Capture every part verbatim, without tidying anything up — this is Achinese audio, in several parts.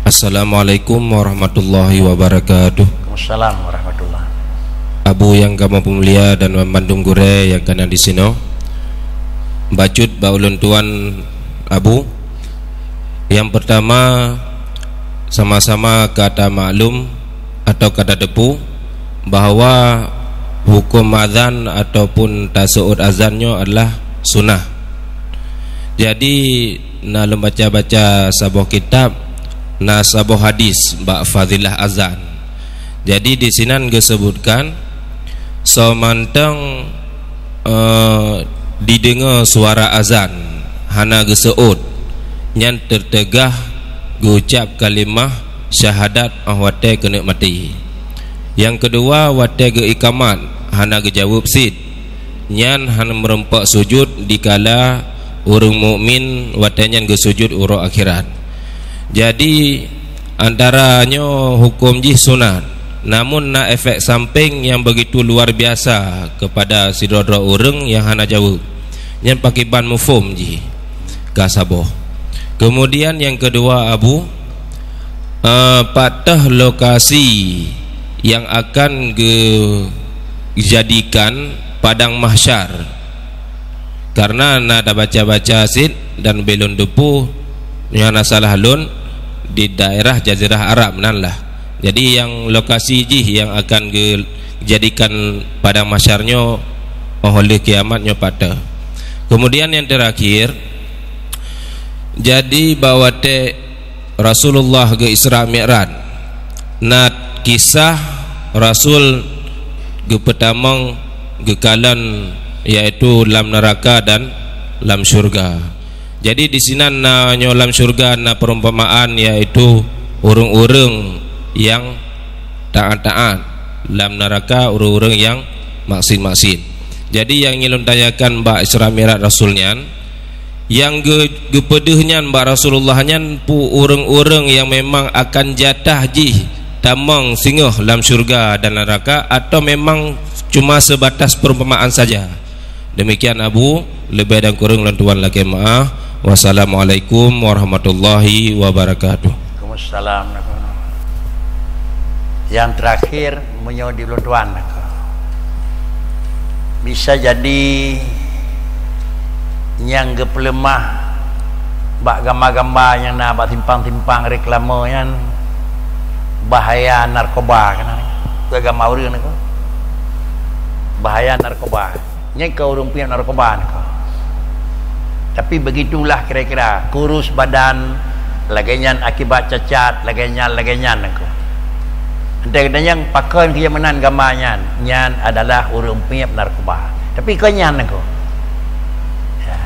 Assalamualaikum warahmatullahi wabarakatuh. Waalaikumsalam warahmatullahi. Abu nyang kamoe peumulia dan bandum gurée nyang ka na disinoe. Bacut bak ulôn tuan Abu. Nyang peurtama, sama-sama ka tamaklum atau ka tateupeue bahwa huköm azan ataupun taseuôt azan nyoe adalah sunah. Jadi, na lôn baca-baca saboh kitab, na saboh hadis bak fadilah azan. Jadi, disinan geuseubutkan, soe mantong, eh, dideungoe suara azan, hana geuseuôt, nyan teuteugah geucab kalimah syahadat óh watée keuneuk maté. Nyang keudua, watée geuikamat, hana geujaweueb cit, nyan hana meurumpok sujud dikala ureuëng mukmin watée nyan geusujud uroe akhirat. Jadi, antara nyoe huköm jih sunat, namun na efek samping nyang begitu luar biasa kepada sidroe-droe ureuëng nyang hana jaweueb. Nyan pakriban muphom jih ka saboh. Kemudian nyang keudua, Abu, eh, pat teuh lokasi nyang akan geujadikan padang mahsyar? Karena na tabaca-baca cit dan bak lôn teupeue, nyoe hana salah lôn, di daerah Jazirah Arab nan lah. Jadi, nyang lokasi jih nyang akan geujadikan padang mahsyar nyoe óh lheueh kiamat nyoe pat teuh. Kemudian nyang terakhir, jadi bak watée Rasulullah geu-Isra Mi'raj, na kisah Rasul geupeutamong geukalon, yaitu lam neuraka dan lam syurga. Jadi, disinan na nyoe lam syurga na perumpamaan, yaitu ureuëng-ureuëng nyang taát-taát, lam neuraka ureuëng-ureuëng nyang maksiet-maksiet. Jadi, nyang ingin lôn tanyakan bak Isra Mi'raj Rasul nyan, nyang geu-, geupeudeuh nyan bak Rasulullah nyan peue ureuëng-ureuëng nyang memang akan jatah jih tamong singoh lam syurga dan neuraka, atau memang cuma sebatas perumpamaan saja? Demikian, Abu, leubeh dan kureueng lôn tuan lakée meuáh. Wassalamualaikum warahmatullahi wabarakatuh. Waalaikumsalam. Nyang terakhir, meunyoe di lôn tuan, bisa jadi nyang geupeuleumah bak gamba-gamba nyang na bak simpang-simpang reklame nyan bahaya narkoba, kan? Keu gamba ureuëng niko. Bahaya narkoba. Nyan keu ureuëng piep narkoba niko. Tapi begitulah kira-kira, kurus badan, lagée nyan akibat cacat, lagée nyan, lagée nyan niko. Entah kata nyang pakon keu meunan gamba nyan, nyan adalah ureuëng piep narkoba. Tapi kon nyan niko. Ya.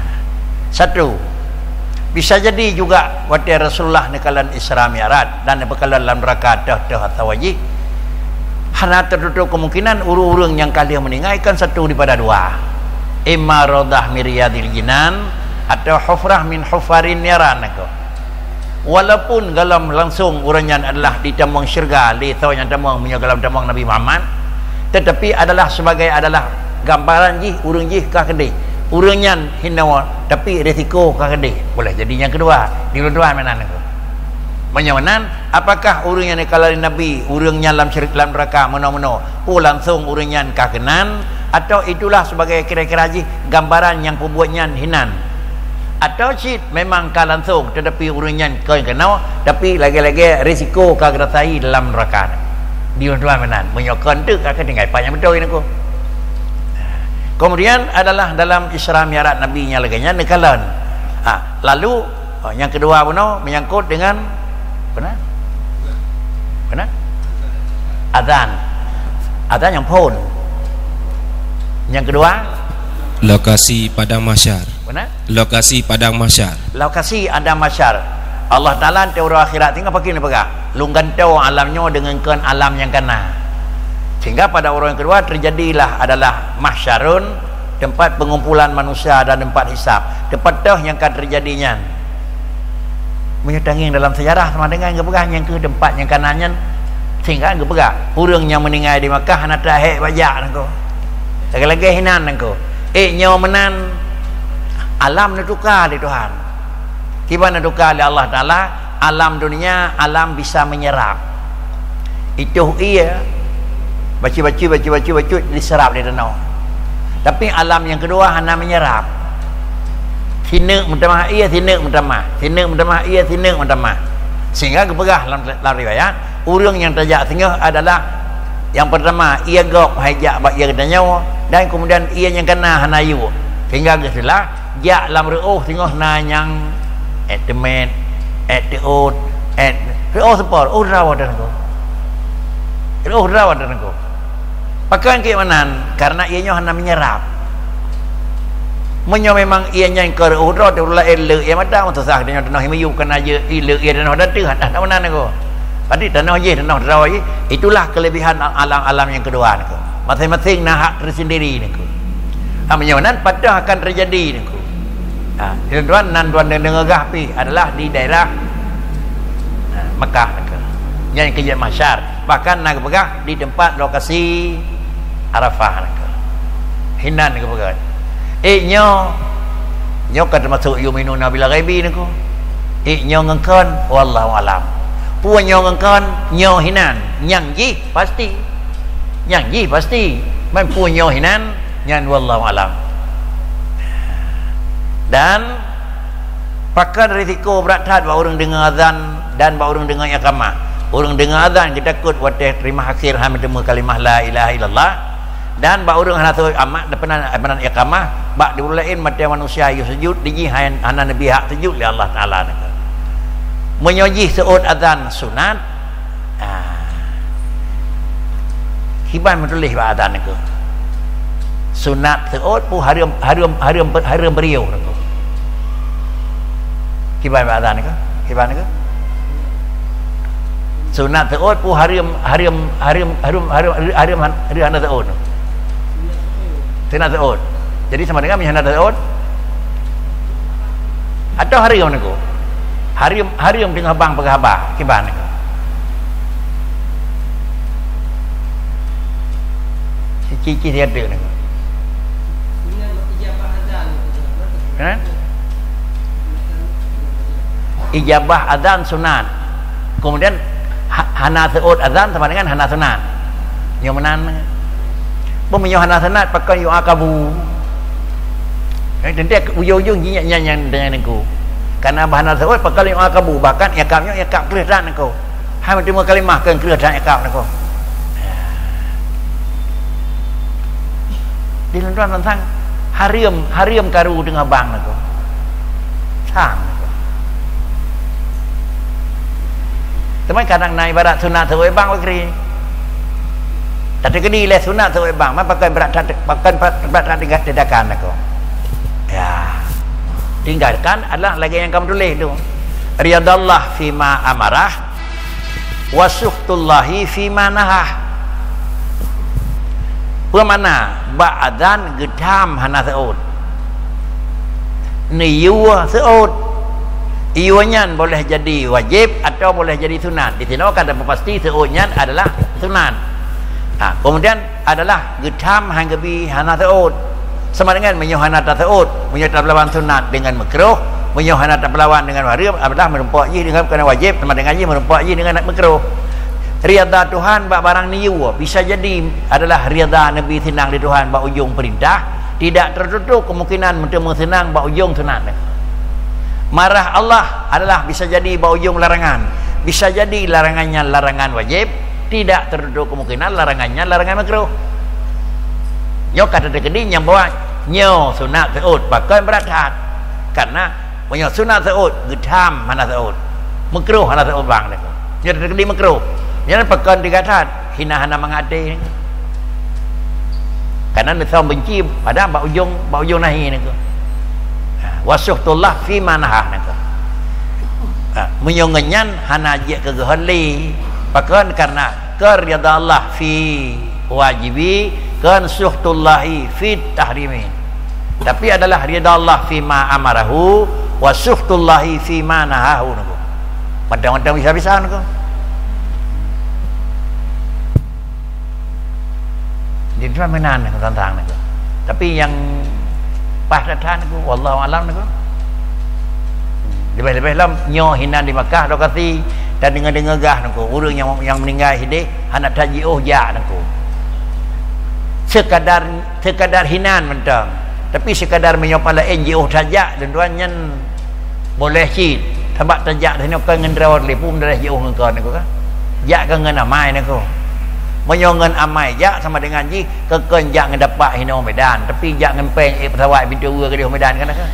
Satu, bisa jadi juga watée Rasulullah neukalon Isra Mi'raj dan neupeukalon lam neuraka teuh-teuh atawa jih, hana teututup kemungkinan ureuëng-ureuëng nyang ka lheueh meuninggai kan satu daripada dua, imma raudhah min riyadhil jinan atau hufrah min hufarin niran niko. Walaupun gohlom langsung ureuëng nyan adalah ditamong syeuruga lé soe nyang tamong meunyoe gohlom tamong Nabi Muhammad, tetapi adalah sebagai, adalah gambaran jih, ureuëng jih ka keudeh. Ureuëng nyan hinoe, tapi risiko ka keudeh. Boleh jadi nyang keudua, di lôn tuan meunan niko. Meunyoe meunan, apakah ureuëng nyang neukalon Nabi, ureuëng nyan lam syeuruga, lam neuraka meunoe-meunoe, peue langsung ureuëng nyan ka keunan, atau itulah sebagai kira-kira jih gambaran nyang peubuet nyan hinan? Atau cit memang ka langsung, tetapi ureuëng nyan kon keunoe, tapi lagée-lagée risiko ka geurasai dalam neuraka. Di lôn tuan meunan, meunyoe kon teuk ka tinggai pat nyang beutôi niko. Kemudian adalah dalam Isra Mi'raj Nabi nyang lagée nyan neukalon. Ha, lalu, oh, nyang keudua bunoe menyangkut dengan, apa na? Apa na? Azan. Azan nyang phon. Nyang keudua? Lokasi padang mahsyar. Apa na? Lokasi padang mahsyar. Lokasi padang mahsyar. Allah Taala di uroe akhirat tinggai pakon neupeugah, "Lôn gantoe alam nyoe deungon kon alam nyang ka na." Sehingga pada uroe nyang keudua teujadilah adalah mahsyarun, tempat pengumpulan manusia dan tempat hisab. Tempat teuh nyang ka teujadi nyan. Meunyoe tangieng dalam sejarah sama dengan geupeugah nyang keuh tempat nyang ka na nyan, sehingga geupeugah ureuëng nyang meuninggai di Makkah hana teuhek bajak nangko. Lagée-lagée hinan nangko. Eh, nyoe meunan alam neutuka lé Tuhan. Kiban neutuka lé Allah Taala, Alam dunia, alam bisa menyerap. Itoh ie, bacut-bacut, bacut-bacut, bacut, diserap di tanoh. Tapi alam nyang keudua hana menyerap. Sineuk meutamah ie, sineuk meutamah. Sineuk meutamah ie, sineuk meutamah. Sehingga geupeugah lam, lam riwayat, ureuëng nyang tajak singoh adalah nyang peurtama, ie gob hai jak bak ie geutanyoe, dan kemudian ie nyang kana hana yue. Sehingga geusilah, jak lam reuôh singoh na nyang ék teumét, ék teuôt, ék reuôh seupôt, reuôh droe atra nanggroe. Reuôh droe atra nanggroe. Pakon keu meunan? Karena ie nyoe hana menyerap. Meunyoe memang ie nyan ka reuôh droe, teupeue laén le ie mata, meususah geutanyoe tanoh miyueb kana jeuet, ie le ie tanoh dateuh, hana meunan nanggroe. Berarti tanoh jih, tanoh droe jih, itulah kelebihan alam-alam nyang keudua nanggroe. Masing-masing na hak tersendiri nanggroe. Ha, meunyoe nan padah akan terjadi nanggroe. Ha, tuan-tuan, nan tuan deungoe gah pih adalah di daerah, ha, Mekah nanggroe. Nyan keujeuet mahsyar. Bahkan na geupeugah di tempat lokasi Arafah nanggroe. Hinan geupeugah. Eh, nyoe, nyoe ka teumasuk yu'minuna bil ghaibi nanggroe. Eh, nyoe ngon kon, wallahu alam. Peue nyoe ngon kon, nyoe hinan, nyang jih pasti. Nyang jih pasti, man peue nyoe hinan, nyan wallahu alam. Dan pakon risiko brat that bak ureuëng deungoe azan dan bak ureuëng deungoe iqamah. Ureuëng deungoe azan geutakot watée teurimah akhé hana meuteumé kalimah la ilaha illallah, dan bak ureuëng hana seuôt amat peunan, peunan iqamah, bak di ureuëng laén maté manusia yue sujud, di jih han-, hana neubi hak sujud lé Allah Taala nanggroe. Meunyoe jih seuôt azan sunat, Ah. Kiban meutuléh bak azan nanggroe. Sunat seuôt peue hareuem, hareuem, hareuem, hareuem beuriôh nanggroe. Kiban bak azan nanggroe. Kiban nanggroe. Sunat seuôt peue hareuem, hareuem, hareuem, hareuem, hareuem, hareuem, hareuem hana seuôt. Sunat seuôt. Jadi sama dengan meunyoe hana seuôt. Atau hareuem nanggroe. Hareuem, hareuem teungoh bang peugah haba, kiban nanggroe. Cicih siat nanggroe. Ha? Ijabah azan sunat. Kemudian ha-, hana seuôt azan sama dengan hana sunat. Nyoe meunan. Peue meunyoe hana sunat, pakon yu'aqabu? Eh, teuntèe ujong-ujong jih nyan, nyan, nyan, nyan nanggroe. Karena bah hana seuôt, pakon yu'aqabu? Bahkan iqab nyoe iqab kreueh that nanggroe. Hai meuteumé kalimah keu kreueh that iqab nanggroe. Di lôn tuan sang hareuem, hareuem karu teungoh bang nanggroe. Sang nanggroe. Teuma kadang na ibarat sunat seuôt bang bakri. Tateukeudi lé sunat seuôt bang, man pakon brat that, pakon brat that tinggal tindakan nanggroe. Ya. Tindakan adalah lagèe nyang kamoe tuléh tu. Ridallah fima amarah, wa sukhtullahi fima nahah. Peue makna bak azan geutham hana seuôt? Neuyue seuôt. Yue nyan boleh jadi wajéb atau boleh jadi sunat. Di sinoe ka tapeupas seuôt nyan adalah sunat. Ha, kemudian adalah geutham han geubi hana seuôt. Sama dengan meunyoe hana taseuôt, meunyoe tapeulawan sunat dengan makruh, meunyoe hana tapeulawan dengan hareuem, adalah meurumpok jih dengan keunan wajéb, sama dengan jih meurumpok jih dengan makruh. Ridha Tuhan bak barang neuyue, bisa jadi adalah ridha neubi seunang lé Tuhan bak ujong peurintah, tidak tertutup kemungkinan meuteumé seunang bak ujong sunat. Marah Allah adalah bisa jadi bak ujong larangan, bisa jadi larangan nyan larangan wajéb, tidak tertutup kemungkinan larangan nyan larangan makruh. Nyoe ka tateukeudi nyang bahwa nyoe sunat seuôt, pakon brat that. Karena meunyoe sunat seuôt, geutham hana seuôt. Makruh hana seuôt bang nyoe. Nyoe tateukeudi makruh. Nyan pakon teuga that, hina hana mangat até. Karena neusöm beunci pada bak ujong, bak ujong nahi nanggroe. Ha, wa sukhtullah fima nahah nanggroe. Ha, meunyoe ngon nyan hana jeuet keu geuhon lé. Pakon? Karena keu ridha Allah fi wajibi, kon sukhtullahi fit tahrimi. Tapi adalah ridha Allah fima amarahu wa sukhtullahi fima nahahu nanggroe. Mantong-mantong bisa-bisa nanggroe. Di dalam meunan tantang nanggroe. Tapi nyang paih that-that nanggroe, wallahu alam nanggroe. Leubeh-leubeh lom nyoe hinan di Makkah lokasi, dan deungoe-deungoe gah nangku, ureuëng nyang, nyang meuninggai hideh hana that jiôh jak nangku. Sekadar, sekadar hinan mantong. Tapi sekadar meunyoe pah laén jiôh that jak, lôn tuan nyan boleh cit. Sabab tajak sinoe kon ngon droe telepon, boleh jiôh ngon kon nangku kan. Jak kon ngon amai nangku. Meunyoe ngon amai jak sama dengan jih, kon jak ngon dapak hinoe Medan, tapi jak ngon péng ék pesawat pintoe dua keudéh Medan kan, kan?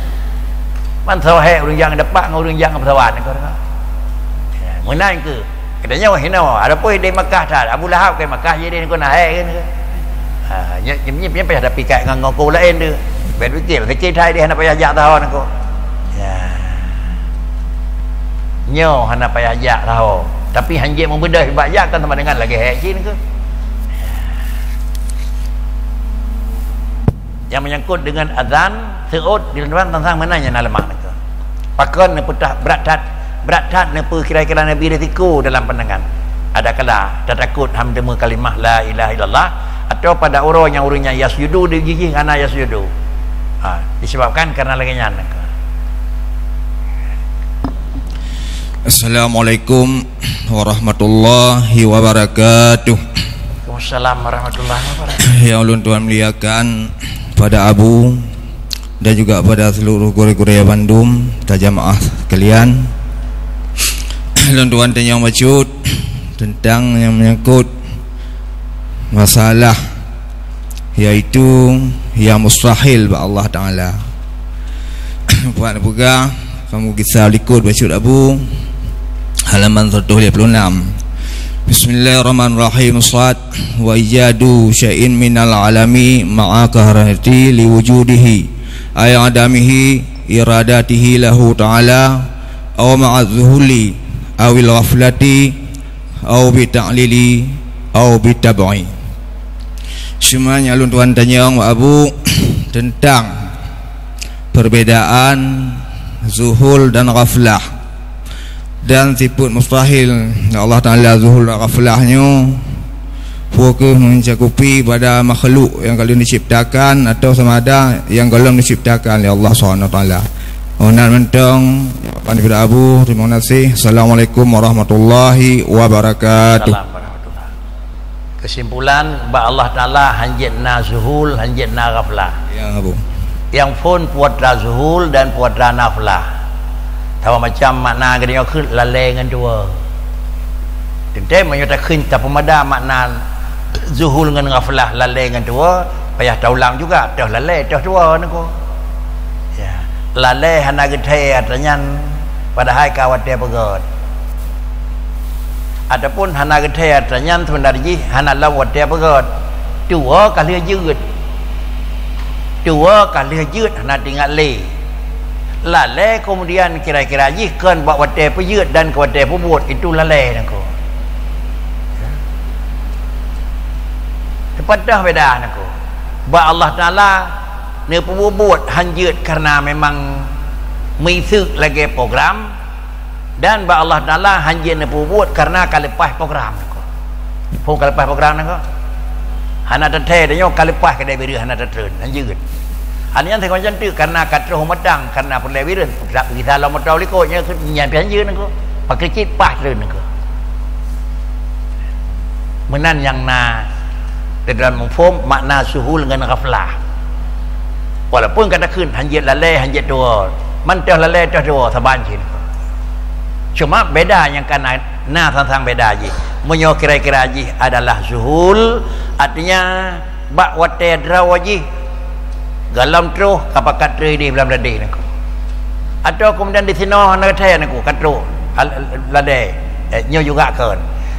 Man soe hék ureuëng jak ngon dapak ngon ureuëng jak ngon pesawat, kan? Ya, meunan keuh. Geutanyoe hinoe, adapun di Makkah that, Abu Lahab ke Makkah jadi kon hék kan, kan? Ha, nyan, nyan, nyan payah tapikai ngon, ngon kaum laén tu. Bèk pikir, kecil that deh hana payah jak tahun aku. Ya. Nyoe hana payah jak tahun. Tapi hanjeuet meubeudôh bak jak kan sama dengan lagèe hék cit keuh. Nyang menyangkut dengan azan, seuôt, di luar tentang mana nyang na leumah nangka. Pakon neupeutah brat that, brat that neupeu kira-kira neubi risiko dalam pandangan. Adakala tatakot han teumé kalimah la ilaha illallah, atau pada uroe nyang ureuëng nyang yasjudu di jih hana yasjudu. Ha, disebabkan karena lagèe nyan nangka. Assalamualaikum warahmatullahi wabarakatuh. Waalaikumsalam warahmatullahi wabarakatuh. Yang ulôn tuan muliakan pada Abu dan juga pada seluruh guru-guru bandum dan jamaah sekalian. Ulôn tuan tanyong bacut tentang yang menyangkut masalah, yaitu yang mustahil bak Allah Taala. Buat peugah, kamu kisah likot bacut Abu, halaman seratus lima puluh enam. Bismillahirrahmanirrahim. Sad, wa ijadu syai'in minal alami ma'a kahrati liwujudihi, ay adamihi iradatihi lahu ta'ala, au ma'a zuhuli, awil ghaflati, au bi ta'lili, au bi tab'i. Cuma nyang lôn tuan tanyong bak Abu tentang perbedaan zuhul dan ghaflah dan sifat mustahil Allah Taala zuhul dan ghaflah nyoe, peue keuh mencakupi pada makhluk yang ka lheueh diciptakan atau sama ada yang gohlom diciptakan oleh Allah Subhanahu Wa Taala. Meunan mantong jawaban daripada Abu. Terima kasih. Assalamualaikum warahmatullahi wabarakatuh. Salam warahmatullah. Kesimpulan, bak Allah Taala hanjeuet na zuhul, hanjeuet na ghaflah. Ya, Abu. Nyang phon peue atra zuhul dan peue atra ghaflah. Sama macam makna geutanyoe kheun lalée ngon tuwoe. Teuntée meunyoe takheun tapeumada makna zuhul ngon ghaflah, lalée ngon tuwoe, payah taulang juga, toh lalée, toh tuwoe nangku. Ya. Lalée hana geuthée atra nyan, padahai ka watée peugét. Ataupun hana geuthée atra nyan seubeunar jih hana lom watée peugét. Tuwoe ka lheueh jeuet. Tuwoe ka lheueh jeuet hana teuingat lé. Lalée keumudian kira-kira jih kon bak watée peujeuet dan keu watée peubuet, itu lalée nangku. Teupeugah beda nangku. Bak Allah Taala neupeubuet hanjeuet karena memang meuiseuk lagée program, dan bak Allah Taala hanjeuet neupeubuet karena ka leupah program nangku. Phon ka leupah program nangku. Hana teuthée tanyoe ka leupah keudée bireuen hana teutreun, hanjeuet. Hana nyan teungoh janteuk karena ka troh meumatang karena peureulée bireuen, gisa lom moto likot nyan, nyan pih hanjeuet nangku. Pakri cit pah treun nangku. Meunan nyang na di dalam mafhum makna zuhul ngon ghaflah. Walaupun ka takheun hanjeuet lalée, hanjeuet tuwoe, man toh lalée, toh tuwoe, saban cit. Cuma beda nyang ka na, na sang-sang beda jih. Meunyoe kira-kira jih adalah zuhul, artinya bak watée droe jih gohlom troh ka pakat treun di blang meudadeh nangku. Atawa keumudian di sinoe hana geuthée nangku ka troh al-, al-, ladée. Eh, nyoe juga kon.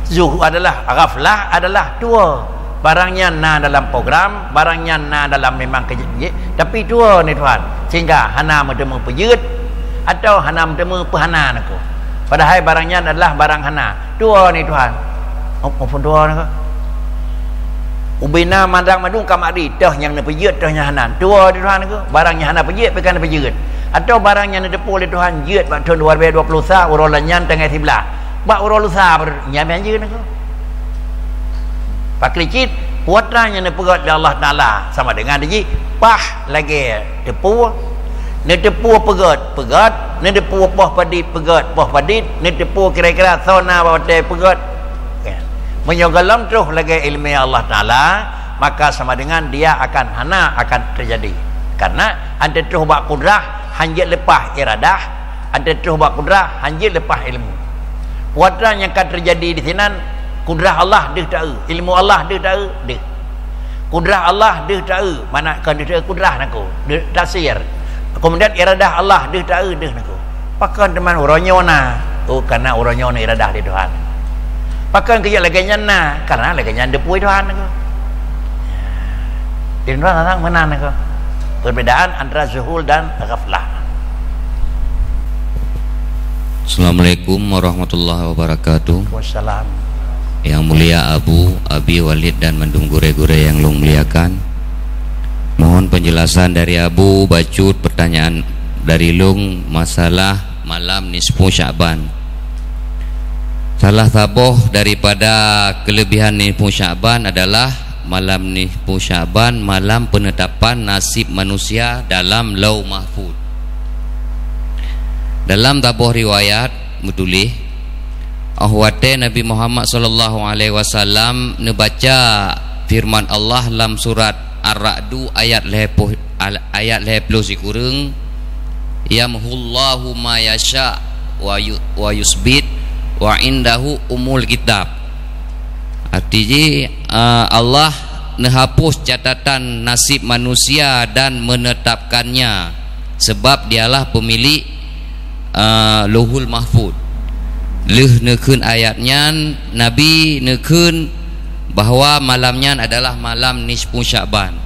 Zuhul adalah, ghaflah adalah tuwoe. Barang nyan na dalam program, barang nyan na dalam memang keujeut-jeut, tapi tuwoe ni Tuhan, sehingga hana meuteumé peujeuet atawa hana meuteumé peuhana nangku. Padahai barang nyan adalah barang hana. Tuwoe ni Tuhan. Oh, oh, pun tuwoe nangku. Ubena mandang mandum ka mak di, toh nyang neupeujeuet, toh nyang hana. Tuwoe ni Tuhan nangku. Barang nyang hana peujeuet, pih ka neupeujeuet. Atawa barang nyang neuteupeue lé Tuhan jeuet bak thon dua ribèe dua puluh sa, uroe lheueh nyan teungoh siblaih. Bak uroe lusa, nyan pih hanjeuet nangku. Pakri cit, peue atra nyang neupeugét lé Allah Taala sama dengan jih pah lagée teupeu, Neuteupeue peugét, peugét, neuteupeue poh padit, peugét, poh padit, neuteupeue kira-kira soe na bak watée peugét. Ya. Meunyoe gohlom troh lagée iéleumé Allah Taala, maka sama dengan dia akan hana akan teujadi. Karena han teutroh bak kudrah, han jeuet leupah iradah, han teutroh bak kudrah, han jeuet leupah iéleumé. Peue nyang ka teujadi disinan, kudrah Allah deuh taeu, iéleumé Allah deuh taeu, deuh. Kudrah Allah deuh taeu, mana kon deuh taeu kudrah nako, deuh tafsir. Kemudian iradah Allah deuh taeu, deuh nako. Pakon teuma uroe nyoe na? Oh, karena uroe nyoe na iradah di Tuhan. Pakon keu lagée nyan na? Karena lagée nyan deuh peue Tuhan nako. Di Tuhan orang meunan nako. Perbedaan antara zuhul dan ghaflah. Assalamualaikum warahmatullahi wabarakatuh. Wassalam. Yang mulia Abu, Abi, Walid dan mandum gurée-gurée yang lôn muliakan. Mohon penjelasan dari Abu bacut pertanyaan dari lôn masalah malam nisfu Sya'ban. Salah saboh daripada kelebihan nisfu Sya'ban adalah malam nisfu Sya'ban, malam penetapan nasib manusia dalam Lauh Mahfuz. Dalam saboh riwayat meutuléh, óh watée Nabi Muhammad sallallahu alaihi wasallam neubaca firman Allah lam surat Ar-Ra'du ayat lhée ploh, al-, ayat lhée ploh sikureueng, "Yamhullahu ma yasha wa yu-, wa yusbit wa indahu umul kitab." Arti jih, eh, Allah neuhapus catatan nasib manusia dan menetapkannya, sebab Dialah pemilik, eh, Lauhul Mahfuz. Lheueh neukheun ayat nyan, Nabi neukheun bahwa malam nyan adalah malam nisfu Sya'ban.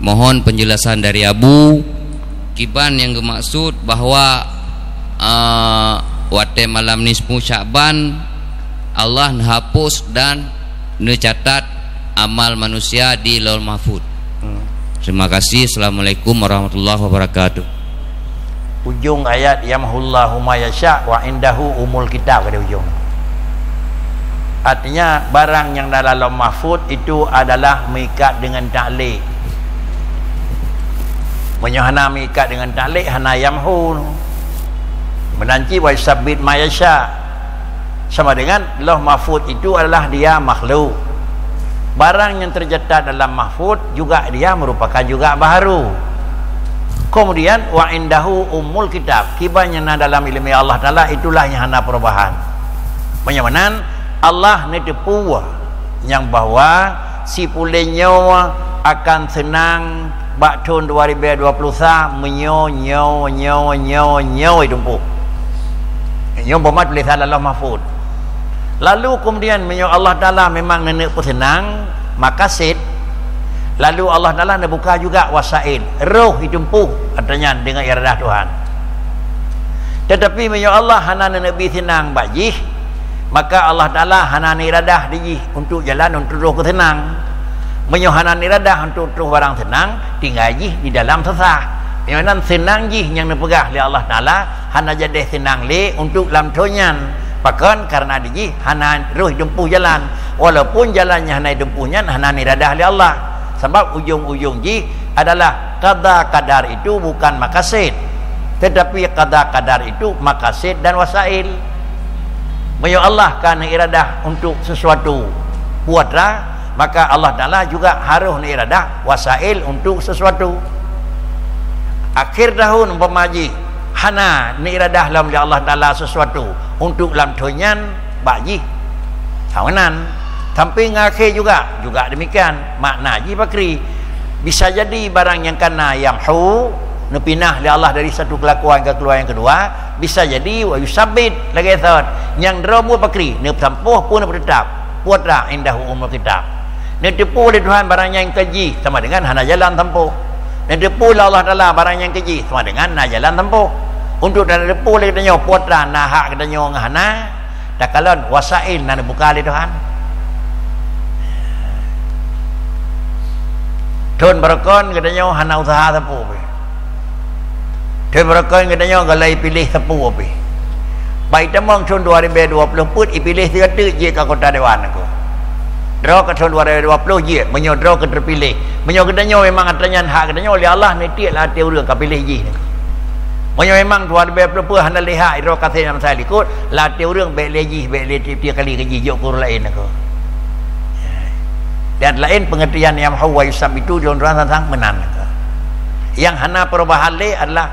Mohon penjelasan dari Abu, kiban nyang geumaksud bahwa, eh, watée malam nisfu Sya'ban, Allah neuhapus dan neucatat amal manusia di Lauhul Mahfuz. Hmm. Terima kasih. Assalamualaikum warahmatullahi wabarakatuh. Ujong ayat, "Yamhullahu ma yasha wa indahu umul kitab," ka di ujong. Artinya, barang nyang dalam Lauh Mahfuz itu adalah meuikat dengan taklek. Meunyoe hana meuikat dengan taklek, hana yamhu. Meunan cit wa yusabbit ma yasha. Sama dengan Lauh Mahfuz itu adalah dia makhluk. Barang nyang teucatat dalam Mahfuz juga dia merupakan juga baharu. Kemudian, wa indahu umul kitab. Kiban nyang na dalam iéleumé Allah Taala, itulah nyang hana perubahan. Meunyoe meunan, Allah neuteupeue nyang bahwa si puléh nyoe akan seunang bak thon dua ribu dua puluh sa, meunyoe, nyoe, nyoe, nyoe, nyoe itumpôh. Nyoe umpama tulésan lam Lauh Mahfuz. Lalu kemudian, meunyoe Allah Taala memang neuneuk peuseunang, makasid, lalu Allah Taala neubuka juga wasail, roh itumpôh, artinya dengan iradah Tuhan. Tetapi meunyoe Allah hana neuneuk bi seunang bak jih, maka Allah Taala hana neuiradah di jih untuk jalan untuk roh keu seunang. Meunyoe hana neuiradah untuk roh barang seunang, tinggai jih di dalam seusah. Nyoe nan seunang jih nyang neupeugah lé Allah Taala, hana jadeh seunang lé untuk lam thon nyan. Pakon? Karena di jih hana roh itumpôh jalan. Walaupun jalan nyang hana itumpôh nyan hana neuiradah lé Allah. Sabab ujong-ujong jih adalah qada qadar itu bukan makasid, tetapi qada qadar itu makasid dan wasail. Meunyoe Allah ka neuiradah untuk sesuatu, putra, maka Allah Taala juga harôh neuiradah wasail untuk sesuatu. Akhir tahun umpama jih hana neuiradah lom lé Allah Taala sesuatu untuk lam thon nyan bak jih. Hana meunan. Sampai ngon akhé juga, juga demikian. Makna jih pakri. Bisa jadi barang nyang kana yamhu, neupinah lé Allah dari satu kelakuan ke kelakuan nyang keudua, bisa jadi wa yusabbit lagée thon. Nyang droe buet pakri, neupeusampôh pun neupeuteutap. Putra indahu umul kitab. Neuteupeue lé Tuhan barang nyang keu jih sama dengan hana jalan sampôh. Neuteupeue lé Allah Taala barang nyang keu jih sama dengan na jalan sampôh. Untuk neuteupeue lé geutanyoe putra na hak geutanyoe ngon hana, takalon wasail na neubuka lé Tuhan. Thon barokon geutanyoe hana useuha sapeue pih. Thon barokon geutanyoe galai piléh sapeue pih. Bai tamong thon dua ribu dua puluh peuet ipiléh sigoe teuk jeuet keu anggota dewan niko. Droe keu thon dua ribu dua puluh jeuet, meunyoe droe keu teupiléh. Meunyoe geutanyoe memang atra nyan hak geutanyoe, lé Allah neutiek lam até ureuëng ka piléh jih niko. Meunyoe memang dua leubeh ploh peuet hana lé hak, idroe kasih nyang masa likot, latée ureuëng bék lé jih, bék lé tiep-tiep kali keu jih jok keu ureuëng laén nako. Dan laén peungeurtian yamhu wa yusabbitu, lôn tuan sang meunan nako. Nyang hana peurubahan lé adalah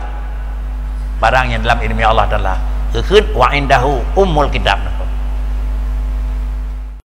barang nyang dalam iéleumé Allah Taala. Geukheun wa indahu ummul kitab.